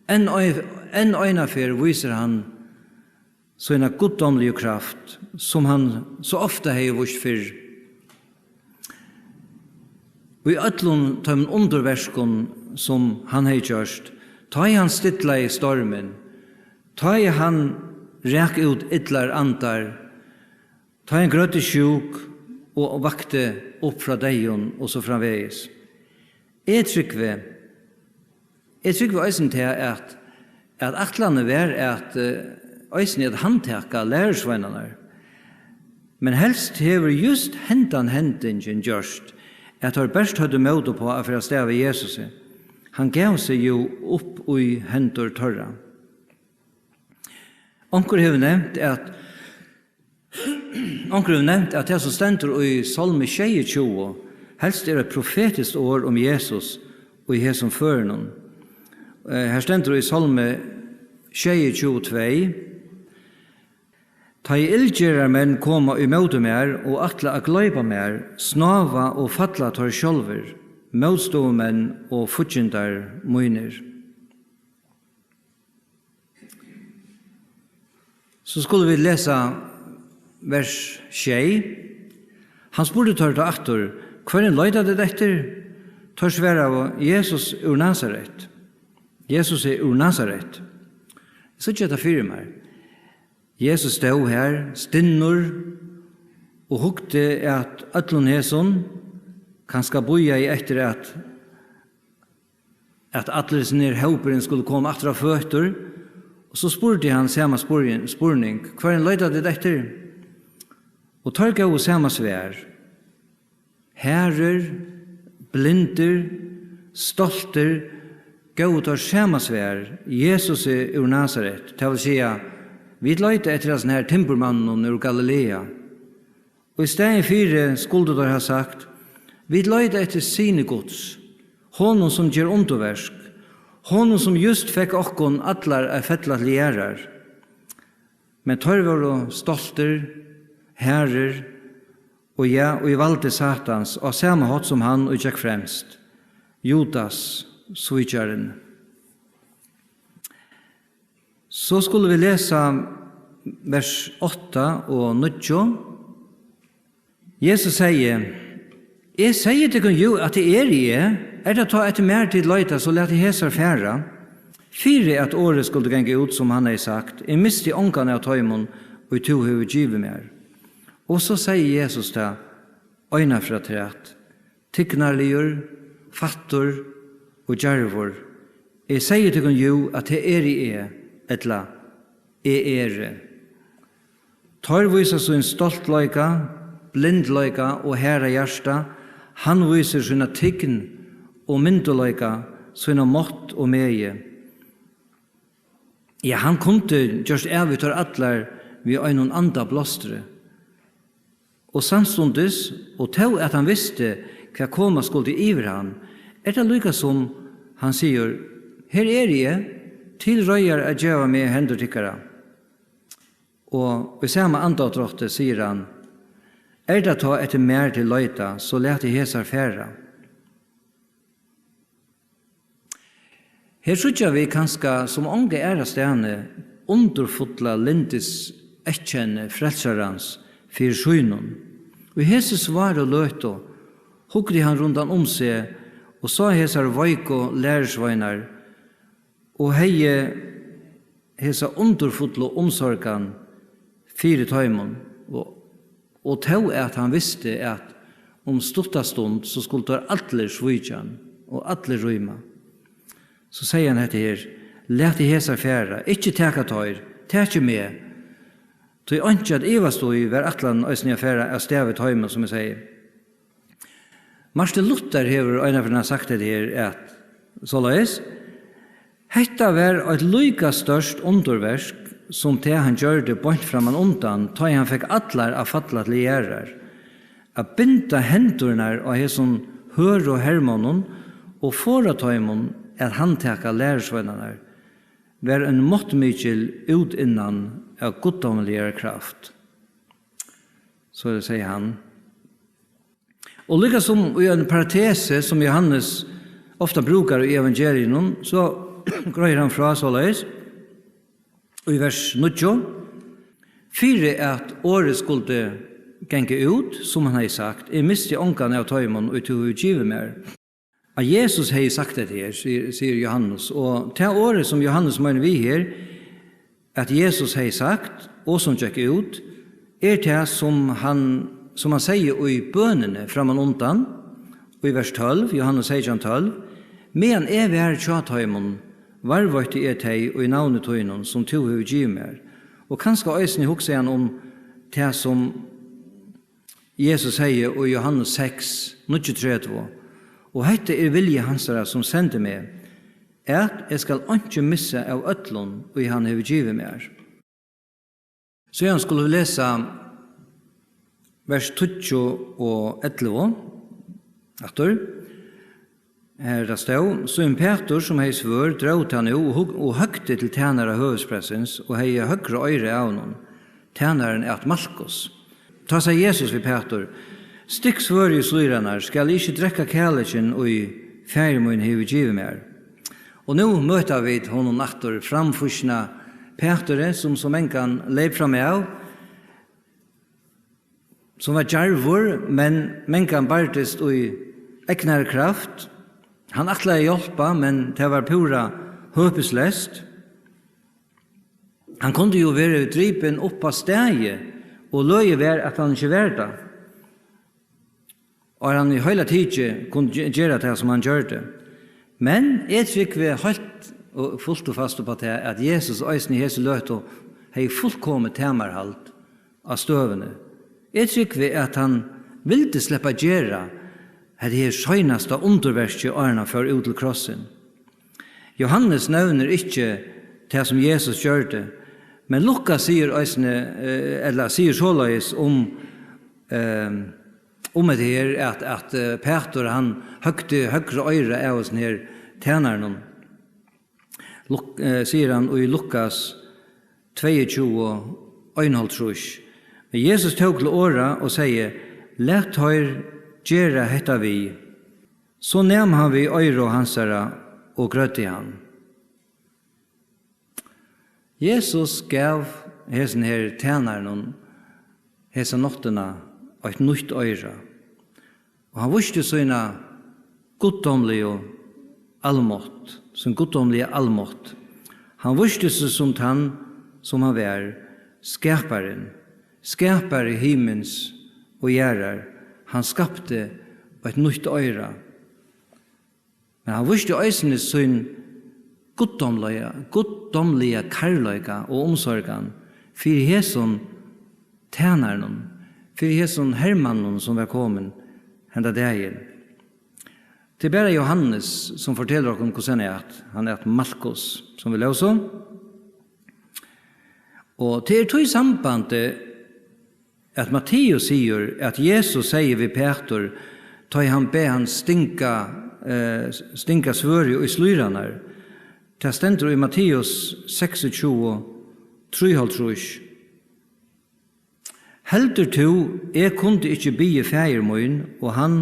Enn ei-, enn eina ferð vísir hann sína guddómligu kraft, sum hann so ofta hevði víst fyrr. Í øllum teimum undurverkum, sum hann hevði gjørt, tá ið hann stillaði stormin, tá ið hann rak út illar andar, tá ið hann grøddi sjúk og vakti upp frá deyðum og so framvegis. Eg trúgvi, eg trúgvi eisini tað, at, at ætlanin var at, eh, eisini at handtaka lærisveinarnar. Men helst hevur júst hendan hendingin gjørt, at teir bert høvdu mót uppá at fara avstað við Jesusi. Hann gav seg jú upp í hendur teirra. Onkur hevur nevnt, at Onkur hevur nevnt, at tað, sum stendur í Sálmi sjeyogtjúgu, helst er eitt profetiskt orð um Jesus í hesum førinum. Eh, her stendur í Sálmi sjeyogtjúgu tvey: "Tá ið illgerðarmenn koma ímóti mær og ætla at gloypa mær, snáva og falla teir sjálvir, mótstøðumenn og fíggindar mínir." So skulu vit lesa vers sjey. Hann spurdi teir tá aftur: "Hvørjum leita tit eftir?" Teir svaraðu: "Jesus úr Nasaret." Jesus er úr Nasaret. Eg síggi hetta fyri mær. Jesus stóð har, stinnur, og hugdi at øllum hesum, kanska bíðaði eftir at at allur hesin her hópurin skuldi koma aftur á føtur, og so spurdi hann sama spurning, spurning: "Hvørjum leita tit eftir?" Og teir góvu sama svar. Harðir, blindir, stoltir, góvu teir sama svar: "Jesus er úr Nasaret." Tað vil siga, vit leita eftir hasum her timburmanninum úr Galilea. Og í staðin fyri skuldu teir hava sagt: "Vit leita eftir Syni Guds, honum, sum ger undurverk, honum, sum júst fekk okkum allar at fella til jarðar." Men teir vóru stoltir, harðir, og ja, í valdi Satans, á sama hátt sum hann, ið gekk fremst, Judas, svíkjarin. So skulu vit lesa vers átta og níggju. Jesus segði: "Eg segði tykkum jú, at eg eri eg. Er tað tá eftir mær, tit leita, so latið hesar fara." Fyri at orðið skuldi ganga út, sum hann hevði sagt: "Eg misti ongan av teimum, ið tú hevur givið mær." Og so segði Jesus tað eina ferð afturat: "Tignarligur, fattur og djarvur. Eg segði tykkum jú, at tað eri eg, ella eg eri." Teir vísa sín stoltleika, blindleika og harða hjarta. Hann vísir sína tign og myndugleika, sína mátt og megi. Ja, hann kundi gjørt av við teir allar við einum andablástri. Og samstundis, og tó at hann visti, hvat koma skuldi yvir hann, er tað líka sum hann sigur: "Her eri eg, til reiðar at geva meg í hendur tykkara." Og í sama andadrátti sigur hann: "Er tað tá eftir mær, tit leita, so latið hesar fara." Her síggja vit kanska sum onga aðra staðni undurfulla lyndis eyðkenni Frelsarans fyri sínum. Í hesi sváru løtu hugdi hann rundan um seg og sá hesar veiku lærisveinar og hevði hesa undurfullu umsorgan fyri teimum, og, og tó at hann visti, at um stutta stund, so skuldu teir allir svíkja hann, og allir rýma. So segði hann hetta her: "Latið hesar fara, ikki taka teir, takið meg, tí einki at ivast í var ætlanin eisini at fara av stað við teimum, sum eg segði." Martin Luther hevur einaferð sagt hetta her, at soleiðis: "Hetta var eitt líka stórt undurverk, sum tað hann gjørdi beint framman undan, tá ið hann fekk allar at falla til jarðar. At binda hendurnar á hesum hørðu hermonnum og forða teimum at handtaka lærisveinarnar, var ein máttmikil útinnan av guddómligari kraft." So segði hann. Og líka sum í ein parentesi, sum Jóhannes ofta brúkar í evangeliunum, so greiðir hann frá soleiðis í vers níggju: "Fyri at orðið skuldi ganga út, sum hann hevði sagt: 'Eg misti ongan av teimum, ið tú hevur givið mær.'" At Jesus hevði sagt hetta her, sigur, sigur Jóhannes, og tað orðið, sum Jóhannes meinar við her, at Jesus hevði sagt, og sum gekk út, er tað, sum hann, sum hann segði í bønini framman undan, í vers tólv, Jóhannes seytjan tólv: "Meðan eg var hjá teimum, varðveitti eg tey í navni tínum, sum tú hevur givið mær." Og kanska eisini hugsaði hann um tað, sum Jesus segði í Jóhannes seks, níggjuogtretivu: "Og hetta er vilji hansara, sum sendi meg, at eg skal einki missa av øllum, ið hann hevur givið mær." Síðan skulu vit lesa vers tíggju og ellivu aftur. Har tað stóð: "Símun Pætur, sum hevði svørð, dró tað nú og hug-, og høgdi til tænara høvuðsprestsins og hevði høgra oyrað av honum." Tænarin æt Malkus. Tá segði Jesus við Pætur: "Stikk svørðið í slíðrarnar, skal eg ikki drekka kalikin, ið Faðir mín hevur givið mær?" Og nú møta vit honum aftur, framfýsna Pæturi, sum so mangan leyp fram av, sum var djarvur, men mangan bardist í egnari kraft. Hann ætlaði at hjálpa, men tað var púra høpisleyst. Hann kundi jú verið dripin upp á staðið, og løgið var, at hann ikki var tað, og hann í heila tikið kundi ge-, gera tað, sum hann gjørdi. Men eg trúgvi heilt og fult og fast upp á tað, at Jesus eisini í hesi løtu hevði fullkomið tamarhald á støðuni. Eg trúgvi, at hann vildi sleppa at gera hetta her seinasta undurverkið, áðrenn hann fór út til krossin. Jóhannes nevnir ikki tað, sum Jesus gjørdi, men Lukas sigur eisini, eh, ella sigur soleiðis um, eh, um hetta her, at, at, eh, Pætur, hann høgdi høgra oyrað av hesum her tænaranum. Luk-, eh, sigur hann í Lukas tveyogtjúgu, einoghálvtrýss. Men Jesus tók til orða og segði: "Lat teir gera hetta við." So nam hann við oyra hansara og grøddi hann. Jesus gav hesum her tænaranum hesa náttina eitt nýtt oyra, og hann vísti sína guddómligu almátt, sín guddómliga almátt. Hann vísti seg sum tann, sum hann var, skaparin, skapari himins og jarðar. Hann skapti eitt nýtt oyra. Men hann vísti eisini sín guddómliga, guddómliga kærleika og umsorgan fyri hesum tænaranum, fyri hesum hermanninum, sum var komin henda dagin. Tað er bara Jóhannes, sum fortelur okkum, hvussu hann æt. Hann æt Malkus, sum vit lósu. Og tað er tí sambandi, at Matteus sigur, at Jesus segði við Pætur, tá ið hann bað hann stinga, eh, stinga svørðið í slíðrarnar. Tað stendur í Matteus seksogtjúgu, trýoghálvtrýss: "Heldur tú, eg kundi ikki biðið Faðir mín, og hann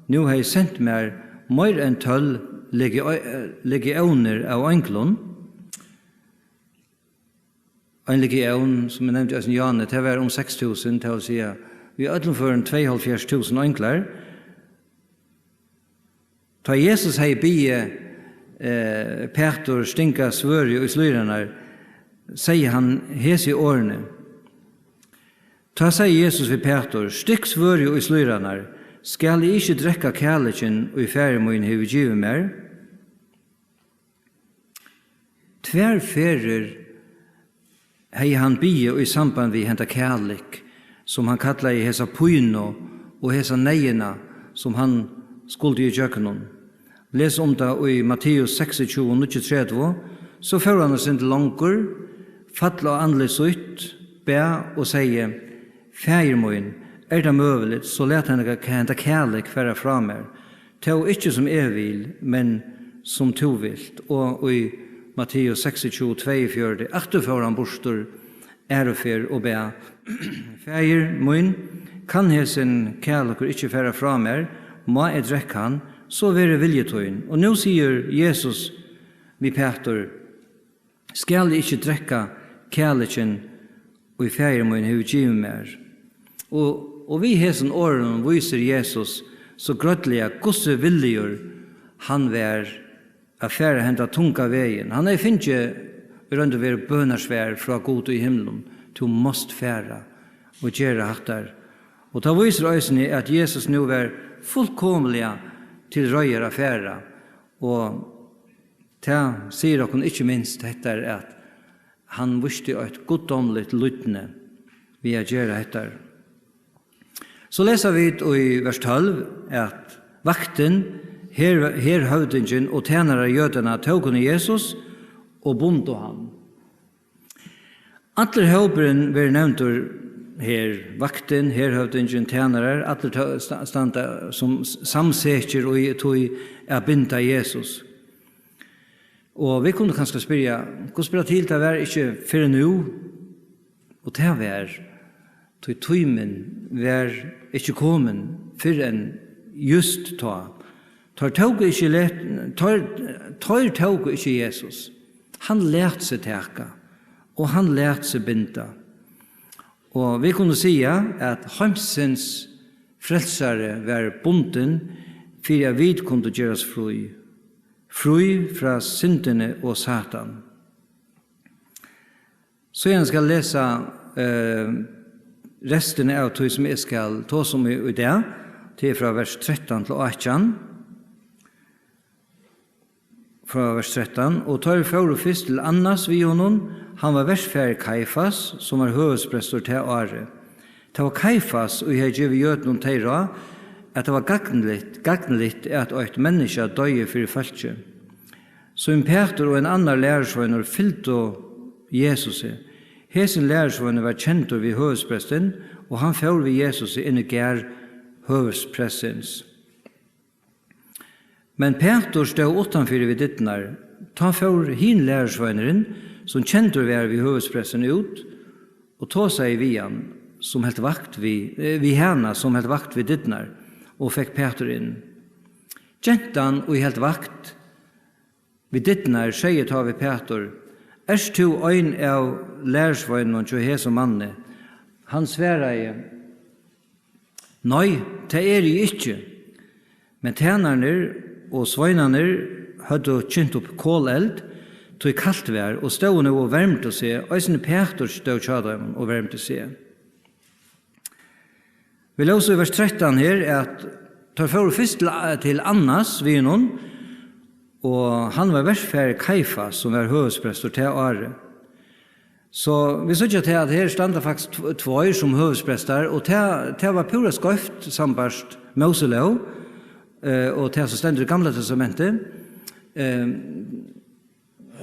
nú hevði sent mær meir enn tólv legi-, eh, legiónir av einglum?" Ein legión, sum eg nevndi eisini í áðni, tað var um seks túsund, tað vil siga, í øllum førum tveyoghálvfjerðs túsund einglar. Tá Jesus hevði biðið, eh, Pætur stinga svørðið í slíðrarnar, segði hann hesi orðini. Tá segði Jesus við Pætur: "Stikk svørðið í slíðrarnar, skal eg ikki drekka kalikin, ið Faðir mín hevur givið mær?" Tvær ferðir hevði hann biðið í samband við henda kalik, sum hann kallaði hesa pínu og hesa neyðina, sum hann skuldi ígjøgnum. Les um tað í Matteus seksogtjúgu, níggjuogtretivu. So fór hann eitt sindur longur, fall á andlit sítt, bað og segði: "Faðir mín, er tað møguligt, so lat henda, henda kalik fara frá mær. Tó ikki sum eg vil, men sum tú vilt." Og í Matteus seksogtjúgu, tveyogfjøruti, aftur fór hann burtur aðru ferð og bað: "Faðir mín, kann hesin kalikur ikki fara frá mær? Má eg drekka hann, so verði vilji tín." Og nú sigur Jesus við Pætur: "Skal eg ikki drekka kalikin, ið Faðir mín hevur givið mær?" Og, og við hesum orðum vísir Jesus so grádliga, hvussu villigur hann var at fara henda tunga vegin. Hann hevði fingið í roynd og veru bønarsvar frá Gud í himlum: "Tú mást fara og gera hattar." Og tað vísir eisini, at Jesus nú var fullkomiliga til reiðar at fara, og tað sigur okkum ikki minst hetta, at hann vísti eitt guddómligt lydni við at gera hetta. So lesa vit í vers tólv, at vaktin, her, herhøvdingin og tænarar jødanna tóku nú Jesus og bundu hann. Allur hópurin verður nevndur her, vaktin, herhøvdingin, tænarar, allir tø-, sta-, standa sum s-, samsekir í tí at binda Jesus. Og vit kunnu kanska spyrja, hvussu ber til, tað var ikki fyrr enn nú, og tað var, tí tímin var ikki komin fyrr enn júst tá. Teir tóku ikki let-, teir, teir tóku ikki Jesus. Hann læt seg taka, og hann læt seg binda. Og vit kunnu siga, at heimsins frelsari var bundin fyri, at vit kundu gerast frí. Frí frá syndini og Satan. Síðan skal eg lesa, eh, restina av tí, sum eg skal tosa um í, í dag. Tað er frá vers trettan til átjan. Frá vers trettan: "Og teir fóru fyrst til Annas við honum. Hann var verfaðir Kaifas, sum var høvuðsprestur tað árið. Tað var Kaifas, ið hevði givið jødunum tey ráð, at tað var gagnligt, gagnligt, at eitt menniskja doyði fyri fólkið." Símun Pætur og ein annar lærisveinur fylgdu Jesusi. Hesin lærisveinur var kendur við høvuðsprestin, og hann fór við Jesusi inn í garð høvuðsprestsins. Men Pætur stóð uttanfyri við dyrnar. Tá fór hin lærisveinurin, sum kendur var við høvuðsprestin, út og tosaði við hann, sum helt vakt við, eh, við hana, sum helt vakt við dyrnar, og fekk Pætur inn. Gentan, ið helt vakt við dyrnar, segði tá við Pætur: Ert tú ein av lærisveinunum hjá hesum manni? Hann svaraði: Nei, tað eri eg ikki. Men tænarnir og sveinarnir høvdu kynt upp koleld, tí kalt var, og stóðu nú og vermdu seg. Eisini Pætur stóð hjá teimum og vermdi seg. Vit lósu í vers trettan her, at teir fóru fyrst til, til Annas við honum, og hann var verfaðir Kaifas, sum var høvuðsprestur tað árið. So vit síggja til, at her standa faktiskt tv-, tveir sum høvuðsprestar, og tað, tað var púra skeivt sambært Móselóg, eh, og tað, sum stendur í Gamla Testamenti. Eh,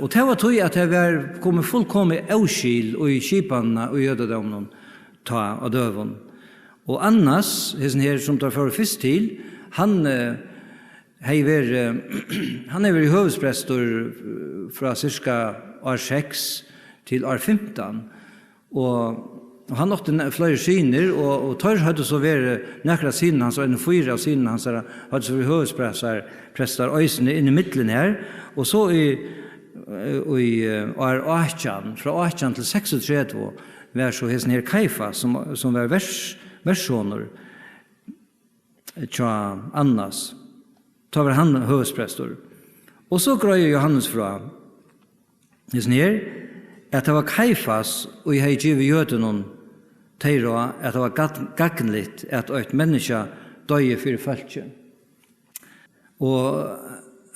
og tað var tí, at tað var komið fullkomið óskil í skipanina í jødadóminum tá á døgum. Og Annas, hesin her, sum teir fóru fyrst til, hann, eh, hevði verið, hann hevði verið høvuðsprestur, eh, frá sirka ár seks til ár fimtan. Og, og hann átti ne-, fleiri synir, og, og teir høvdu so verið, nakrir av synum hansara, og eini fýra av synum hansara, høvdu so verið høvuðsprestar, prestar eisini inn í millum her. Og so í, eh, í, eh, ár átjan, frá átjan til seksogtretivu, var so hesin her Kaifas, sum, sum var vers-, verssonur hjá Annas. Tá var hann høvuðsprestur. Og so greiðir Jóhannes frá, hesin her, at tað var Kaifas, ið hevði givið jødunum tey ráð, at tað var gagn-, gagnligt, at eitt menniskja doyði fyri fólkið. Og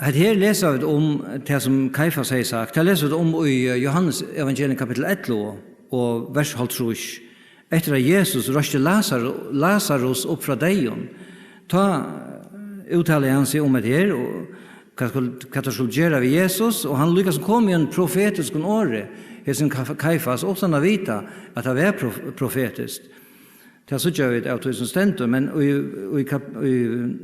hetta her lesa vit um tað, sum Kaifas hevði sagt. Tað lesa vit um í, eh, Jóhannes evangelium kapittul ellivu og vers hálvtrýss. Eftir at Jesus reisti Lasar-, Lasarus upp frá deyðum, tá úttalaði hann seg um hetta her, og hvat skul-, hvat teir skuldu gera við Jesus, og hann líka sum kom í ein profetiskum orði, hesin Ka-, Kaifas, uttan at vita, at tað var prof-, profetiskt. Tað síggja vit av tí, sum stendur, men í, í kap-, í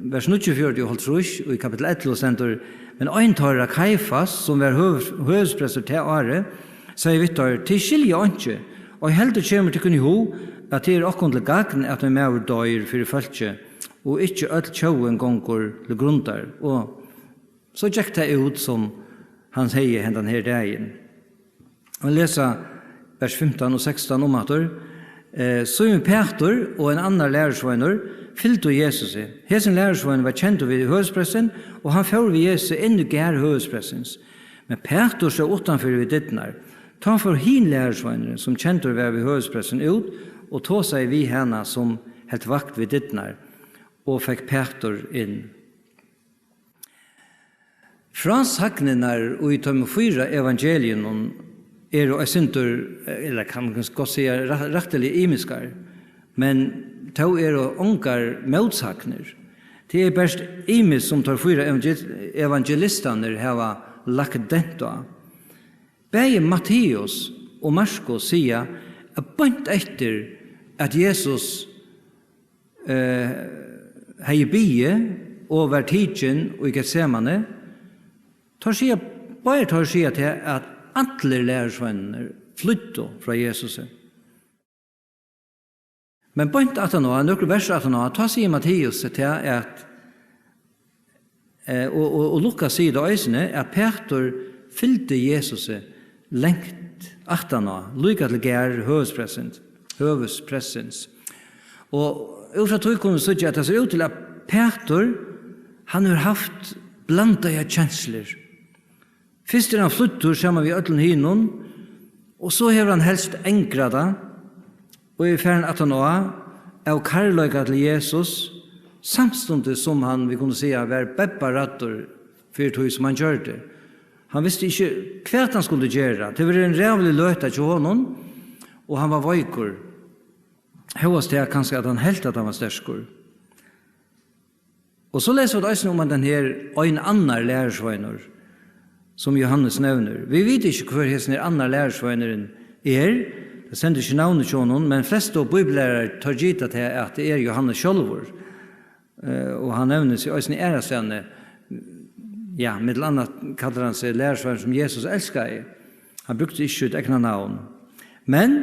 vers níggjuogfjøruti og hálvtrýss í kapittul ellivu stendur: Men ein teirra, Kaifas, sum var høvuðs-, høvuðsprestur tað árið, segði við teir: Tit skilja einki, og heldur kemur tykkum í hug, at tað er okkum til gagn, at ein maður doyr fyri fólkið, og ikki øll tjóðin gongur til grundar. Og so gekk tað út, sum hann segði hendan her dagin. Og lesa vers fimtan og sekstan umaftur. Eh, Símun Pætur og ein annar lærisveinur fylgdu Jesusi. Hesin lærisveinur var kendur við høvuðsprestin, og hann fór við Jesusi inn í garð høvuðsprestins. Men Pætur stóð uttanfyri við dyrnar. Tá fór hin lærisveinurin, sum kendur var við høvuðsprestin, út og tosaði við hana, sum helt vakt við dyrnar, og fekk Pætur inn. Frásagnirnar í teimum fýra evangeliunum eru eitt sindur, ella kann man gott siga, ræ-, rættiliga ymiskar, men tó eru ongar mótsagnir. Tað er bert ymiskt, sum teir fýra evangel-, evangelistarnir hava lagt dent á. Bæði Matteus og Markus siga, at beint eftir at Jesus, eh, hevði biðið og var tikin í Getsemane, teir siga, báðir teir siga tað, at allir lærisveinarnir flýddu frá Jesusi. Men beint aftaná, nøkur vers aftaná, tá sigur Matteus tað, at, eh, og, og, og Lukas sigur tað eisini, at Pætur fylgdi Jesusi langt aftaná, líka til garð høvuðsprestins, høvuðsprestins. Og út frá tí kunnu vit síggja, at tað sær út til, at Pætur, hann hevur havt blandaðar kenslur. Fyrst er hann flýddur saman við øllum hinum, og so hevur hann helst angrað tað, og er farin aftaná av kærleika til Jesus, samstundis sum hann, vit kunnu siga, var bebbaræddur fyri tí, sum hann gjørdi. Hann visti ikki, hvat hann skuldi gera. Tað var ein ræðulig løta hjá honum, og hann var veikur. Hóast tað kanska, at hann helt, at hann var sterkur. Og so lesa vit eisini um, at tann her ein annar lærisveinur, sum Jóhannes nevnir. Vit vita ikki, hvør hesin her annar lærisveinurin er. Tað stendur ikki navnið hjá honum, men flestu bíbliulærarar, teir gita tað, at tað er Jóhannes sjálvur. Eh, og hann nevnir seg eisini aðrastaðni. Ja, millum annað kallar hann seg lærisvein, sum Jesus elskaði. Hann brúkti ikki sítt egna navn. Men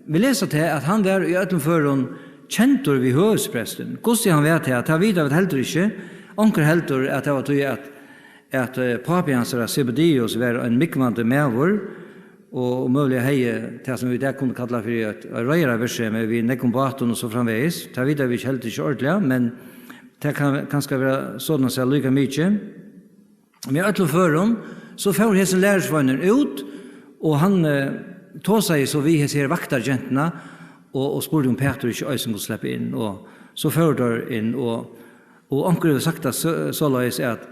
vit lesa tað, at hann var í øllum førum kendur við høvuðsprestin. Hvussu hann var tað, tað vita vit heldur ikki. Onkur heldur, at tað var tí, at, at, eh, pápi hansara, Sebedeus, var ein múgvandi maður, og, og møguliga hevði tað, sum vit í dag kunnu kalla fyri eitt, eitt reiðaravirksemi við nógvum bátum og so framvegis. Tað vita vit ikki, heldur ikki ordiliga, men tað kann kanska vera soleiðis at líka mikið. Men í øllum førum, so fór hesin lærisveinurin út, og hann, eh, tosaði so við hesi her vaktargentuna og, og spurdi, um Pætur ikki eisini kundi sleppa inn. Og so fóru teir inn, og, og onkur hevur sagt tað so, soleiðis, at,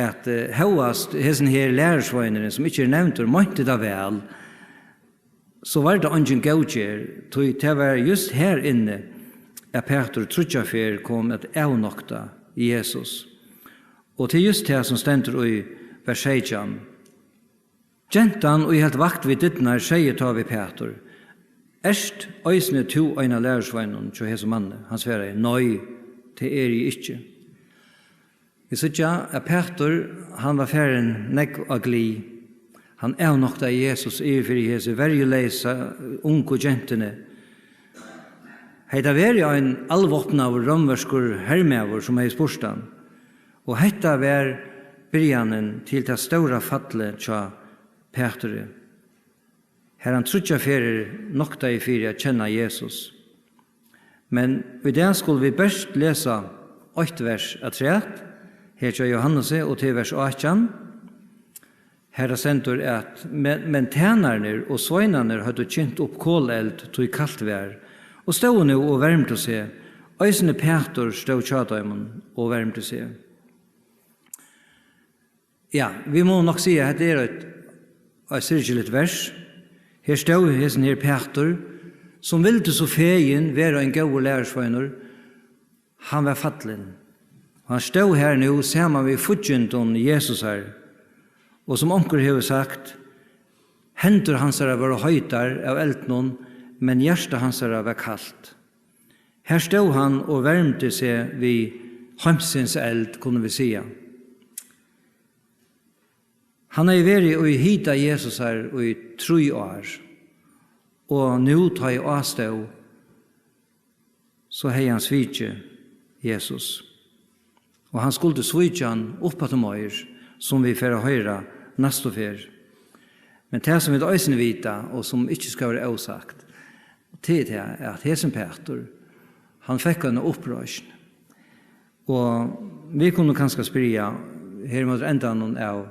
at, eh, hóast hesin her lærisveinurin, sum ikki er nevndur, meinti tað væl, so var tað eingin góðgerð, tí tað var júst har inni, at Pætur tríggjar ferð kom at avnokta Jesus. Og tað er júst tað, sum stendur í vers seytjan. Gentan, ið helt vakt við dyrnar, segði tá við Pætur: Ert eisini tú ein av lærisveinunum hjá hesum manni? Hann svaraði: Nei, tað eri eg ikki. Vit síggja, at Pætur, hann var farin nógv á glið. Hann avnoktaði Jesus yvir fyri hesi verjuleysa ungu gentuni. Hevði tað verið ein alvápnaður rómverskur hermaður, sum hevði spurt hann, og hetta var byrjanin til tað stóra fallið hjá Pæturi, har hann tríggjar ferðir noktaði fyri at kenna Jesus. Men í dag skulu vit bert lesa eitt vers afturat, her hjá Johannesi, og til vers átjan, har tað stendur, at: Men, men tænarnir og sveinarnir høvdu kynt upp koleld, tí kalt var, og stóðu nú og vermdu seg. Eisini Pætur stóð hjá teimum og vermdi seg. Ja, vit mugu nokk siga, at hetta er eitt, eitt syrgiligt vers. Her stóð hesin her Pætur, sum vildi so fegin vera ein góður lærisveinur. Hann var fallin. Hann stóð har nú saman við fíggindum Jesusar, og sum onkur hevur sagt, hendur hansara vóru heitar av eldinum, men hjarta hansara var kalt. Her stóð hann og vermdi seg við heimsins eld, kunnu vit siga. Hann hevði verið í hita Jesusar í trý ár, og nú, tá ið á stóð, so hevði hann svikið Jesus. Og hann skuldi svíkja hann uppaftur meir, sum vit fara at hoyra næstu ferð. Men tað, sum vit eisini vita, og sum ikki skal vera ósagt, tað er tað, at hesin Pætur, hann fekk eina uppreisn. Og vit kunnu kanska spyrja, her móti endanum av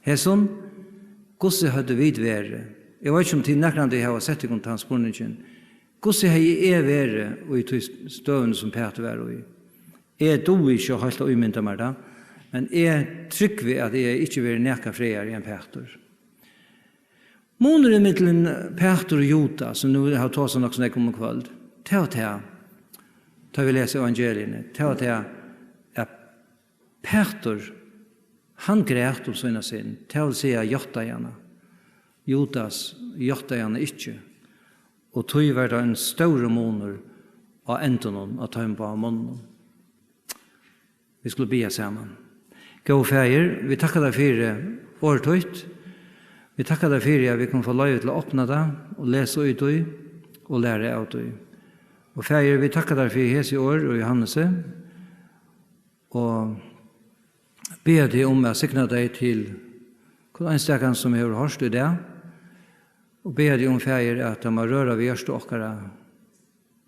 hesum: Hvussu høvdu vit verið? Eg veit ikki, um tit nakrantíð hava sett tykkum tann spurningin: Hvussu hevði eg verið í tí støðuni, sum Pætur var í? Eg dugi ikki heilt at ímynda mær tað, men eg trúgvi, at eg hevði ikki verið nakað frægari enn Pætur. Munurin millum Pætur og Judas, sum nú hava tosað nokk so nógv um í kvøld, tað var tað, tá vit lesa evangeliini, tað var tað, at Pætur, hann græt um sína synd, tað vil siga, játtaði hana. Judas játtaði hana ikki, og tí var tað ein stórur munur á endunum á teimum báðum monnunum. Vit skulu biðja saman. Góði Faðir, vit takka tær fyri orð títt. Vit takka tær fyri, at vit kunnu fáa loyvi til at opna tað og lesa í tí og læra av tí. Og Faðir, vit takka tær fyri hesi orð og Johannesi, og biðja teg um at signa tey til hvønn einstakan, sum hevur hoyrt í dag, og biðja teg um, Faðir, at tað má røra við hjarta okkara,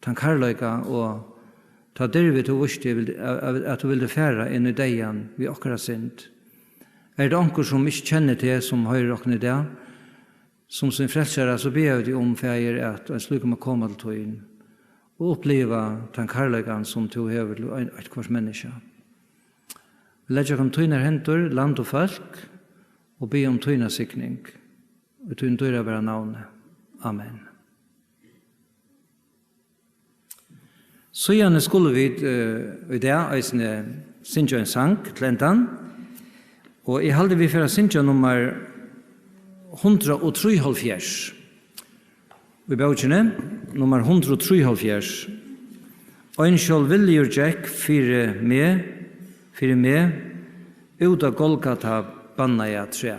tann kærleika og ta dirvi, tú vísti, vil-, at, at, at tú vildi fara inn í deyðan við okkara synd. Er tað onkur, sum ikki kennir teg, sum hoyrir okkum í dag, sum sín frelsara, so biðja vit teg um, Faðir, at ein slíkur má koma til tín og uppliva tann kærleikan, sum tú hevur til ein, eitt hvørt menniskja. Vit leggja okkum í tínar hendur, land og fólk, og biðja um tína signing. Í tínum dýrabara navni. Amen. Síðani skulu vit, eh, í dag eisini syngja ein sang til endan. Og eg haldi, vit fara at syngja nummar hundrað og trýoghálvfjerðs í bókini, nummar hundrað og trýoghálvfjerðs. Ein sjálvvilligur gekk fyri meg, fyri meg, út á Golgata bannaða træ.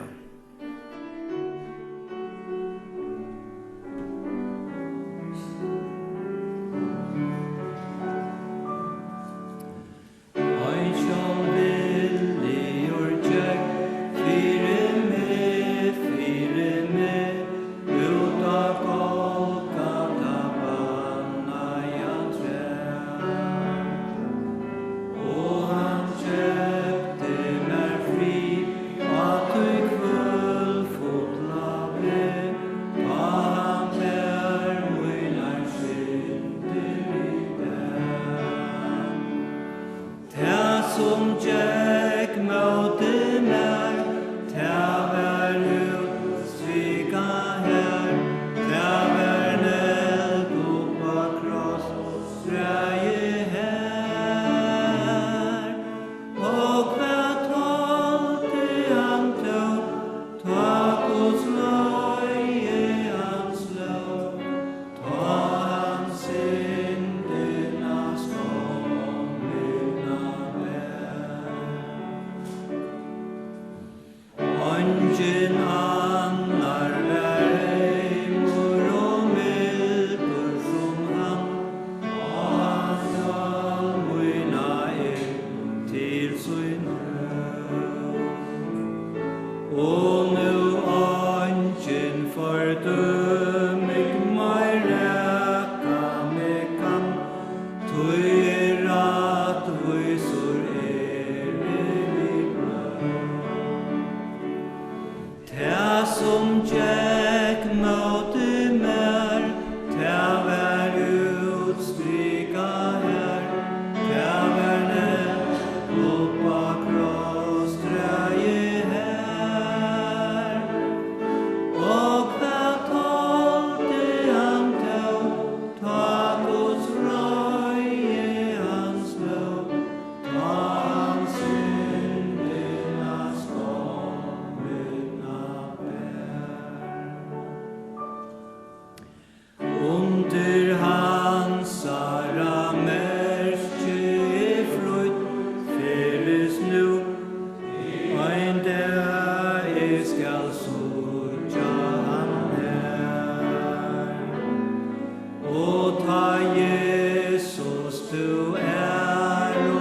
Og tá, Jesus, tú ærunavarð,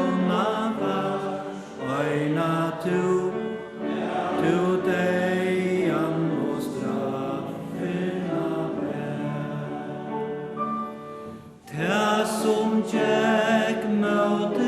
eina tú, tú deyðan og straffina bar. Tað, sum gekk mót